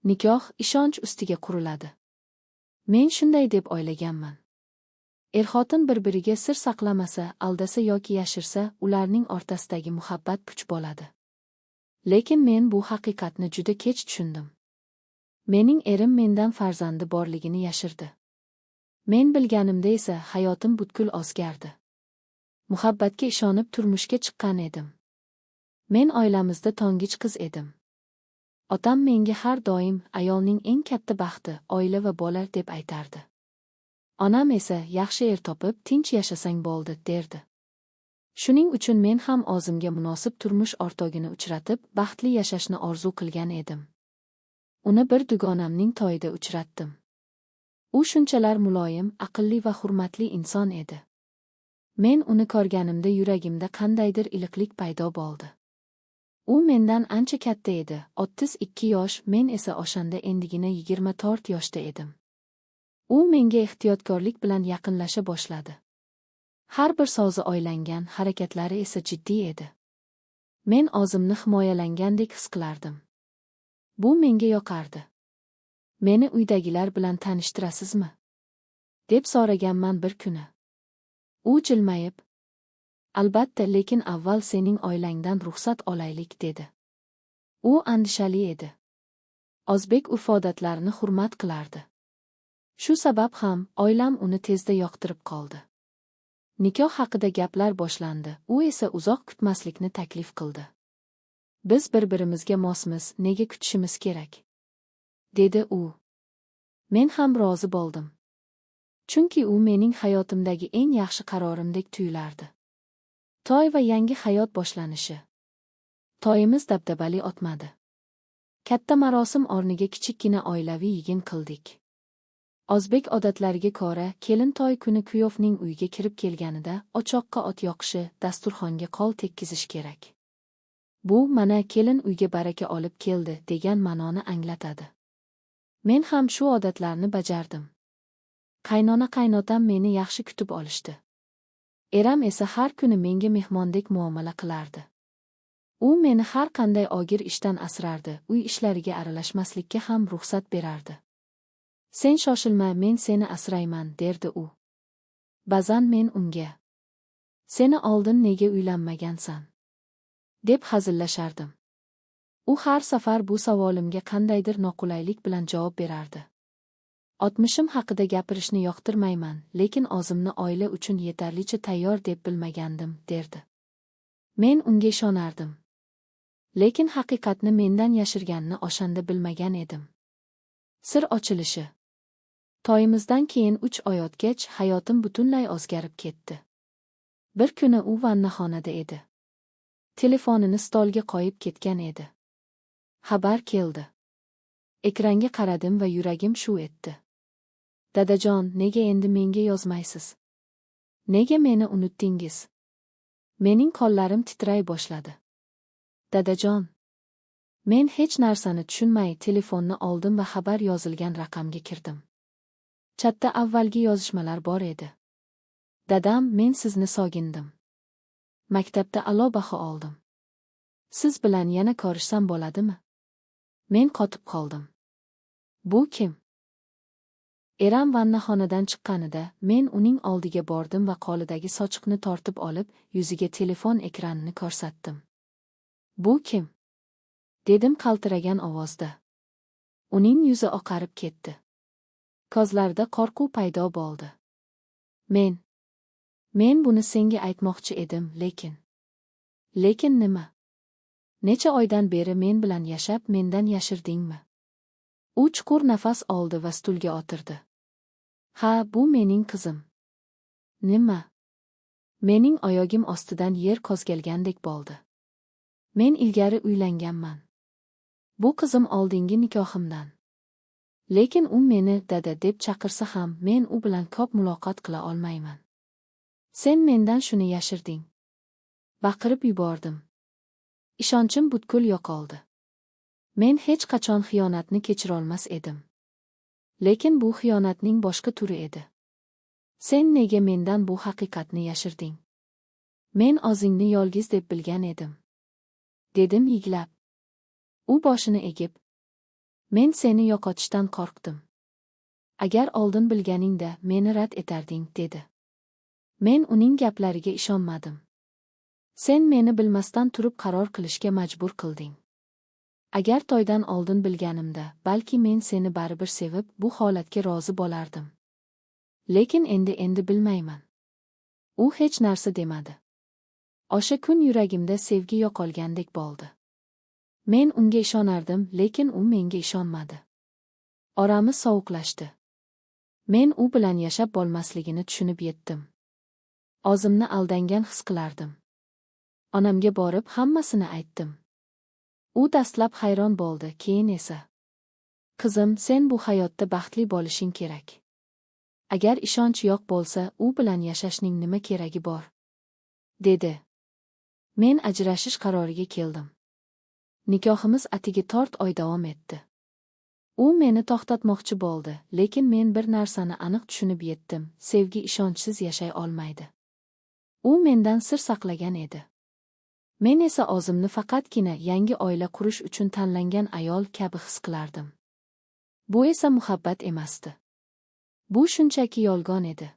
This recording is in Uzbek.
Nikoh ishonch ustiga quriladi. Men shunday deb o'ylaganman. Er-xotin bir-biriga sir saqlamasa, aldasa yoki yashirsa, ularning o'rtasidagi muhabbat puch bo'ladi. Lekin men bu haqiqatni juda kech tushundim. Mening erim mendan farzandi borligini yashirdi. Men bilganimda esa hayotim butkul o'zgardi. Muhabbatga ishonib turmushga chiqqan edim. Men oilamizda to'ng'ich qiz edim. Otam menga har doim ayolning eng katta baxti oila va bola deb aytardi. Onam esa yaxshi er topib tinch yashasang bo'ldi derdi. Shuning uchun men ham o'zimga munosib turmush o'rtog'ini uchratib, baxtli yashashni orzu qilgan edim. Uni bir dugonamning to'yida uchratdim. U shunchalar muloyim, aqlli va hurmatli inson edi. Men uni ko'rganimda yuragimda qandaydir iliqlik paydo bo'ldi. U mendan ancha katta edi, 32 yosh, men esa o'shanda endigina 24 yoshda edim. U menga ehtiyotkorlik bilan yaqinlasha boshladi. Har bir so'zi o'ylangan, harakatlari esa jiddiy edi. Men o'zimni himoyalangandek his qilardim. Bu menga yoqardi. Meni uydagilar bilan tanishtirasizmi? Deb so'raganman bir kuni. U jilmayib, albatta, lekin avval sening oilangdan ruxsat olaylik, dedi. U andishali edi. O'zbek urf-odatlarini hurmat qilardi. Shu sabab ham oilam uni tezda yoqtirib qoldi. Nikoh haqida gaplar boshlandi, u esa uzoq kutmaslikni taklif qildi. Biz bir-birimizga mosmiz, nega kutishimiz kerak? Dedi u. Men ham rozi bo'ldim. Chunki u mening hayotimdagi eng yaxshi qarorimdek tuyulardi. To'y va yangi hayot boshlanishi. To'yimiz dabdabali o'tmadi. Katta marosim o'rniga kichikkina oilaviy yig'in qildik. O'zbek odatlariga ko'ra, kelin to'y kuni kuyovning uyiga kirib kelganida o'choqqa o't yoqishi, dasturxonga qo'l tekkizish kerak. Bu, mana kelin uyga baraka olib keldi degan ma'noni anglatadi. Men ham shu odatlarni bajardim. Qaynona qaynotam meni yaxshi kutib olishdi. Eram esa har kuni menga mehmondek muomala qilardi. U meni har qanday og'ir ishdan asrardi, uy ishlariga aralashmaslikka ham ruxsat berardi. Sen shoshilma, men seni asrayman, derdi u. Ba'zan men unga: Seni oldin nega uylanmagansan? Deb hazillashardim. U har safar bu savolimga qandaydir noqulaylik bilan javob berardi. O'tmishim haqida gapirishni yoqtirmayman, lekin o'zimni oila uchun yetarlicha tayyor deb bilmagandim, derdi. Men unga ishonardim. Lekin haqiqatni mendan yashirganini o'shanda bilmagan edim. Sir ochilishi. To'yimizdan keyin 3 oy o'tgach, hayotim butunlay o'zgarib ketdi. Bir kuni u vannaxonada edi. Telefonini stolga qo'yib ketgan edi. Xabar keldi. Ekranga qaradim va yuragim shuv etdi. Dadajon, nega endi menga yozmaysiz? Nega meni unutdingiz? Mening qo'llarim titray boshladi. Dadajon. Men hech narsani tushunmay telefonni oldim va xabar yozilgan raqamga kirdim. Chatda avvalgi yozishmalar bor edi. Dadam, men sizni sogindim. Maktabda a'lo baho oldim. Siz bilan yana ko'rishsam bo'ladimi? Men qotib qoldim. Bu kim? Eram vannaxonadan chiqqanida men uning oldiga bordim va qo'lidagi sochiqni tortib olib, yuziga telefon ekranini ko'rsatdim. Bu kim? Dedim qaltiragan ovozda. Uning yuzi oqarib ketdi. Ko'zlarida qo'rquv paydo bo'ldi. Men buni senga aytmoqchi edim, lekin. Lekin nima? Necha oydan beri men bilan yashab, mendan yashirdingmi? U chuqur nafas oldi va stulga o'tirdi. Ha, bu mening qizim. Nima? Mening oyog'im ostidan yer qo'zg'algandek bo'ldi. Men ilgari uylanganman. Bu qizim oldingi nikohimdan. Lekin u meni dada deb chaqirsa ham, men u bilan ko'p muloqot qila olmayman. Sen mendan shuni yashirding. Baqirib yubordim. Ishonchim butkul yo'qoldi. Men hech qachon xiyonatni kechirolmas edim. Lekin bu xiyonatning boshqa turi edi. Sen nega mendan bu haqiqatni yashirding? Men o'zingni yolg'iz deb bilgan edim. Dedim yig'lab. U boshini egib, Men seni yo'qotishdan qo'rqdim. Agar oldin bilganingda meni rad etarding, dedi. Men uning gaplariga ishonmadim. Sen meni bilmasdan turib qaror qilishga majbur qilding. Agar to'ydan oldin bilganimda, balki men seni baribir sevib, bu holatga rozi bo'lardim. Lekin endi bilmayman. U hech narsa demadi. O'sha kun yuragimda sevgi yo'qolgandek bo'ldi. Men unga ishonardim, lekin u menga ishonmadi. Oramiz sovuqlashdi. Men u bilan yashab bo'lmasligini tushunib yetdim. O'zimni aldangan his qilardim. Onamga borib hammasini aytdim. U dastlab hayron bo'ldi, keyin esa: "Qizim, sen bu hayotda baxtli bo'lishing kerak. Agar ishonch yo'q bo'lsa, u bilan yashashning nima keragi bor?" dedi. Men ajrashish qaroriga keldim. Nikohimiz atigi 4 oy davom etdi. U meni to'xtatmoqchi bo'ldi, lekin men bir narsani aniq tushunib yetdim: sevgi ishonchsiz yashay olmaydi. U mendan sir saqlagan edi. Men esa o'zimni faqatgina yangi oila qurish uchun tanlangan ayol kabi his qilardim. Bu esa muhabbat emasdi. Bu shunchaki yolg'on edi.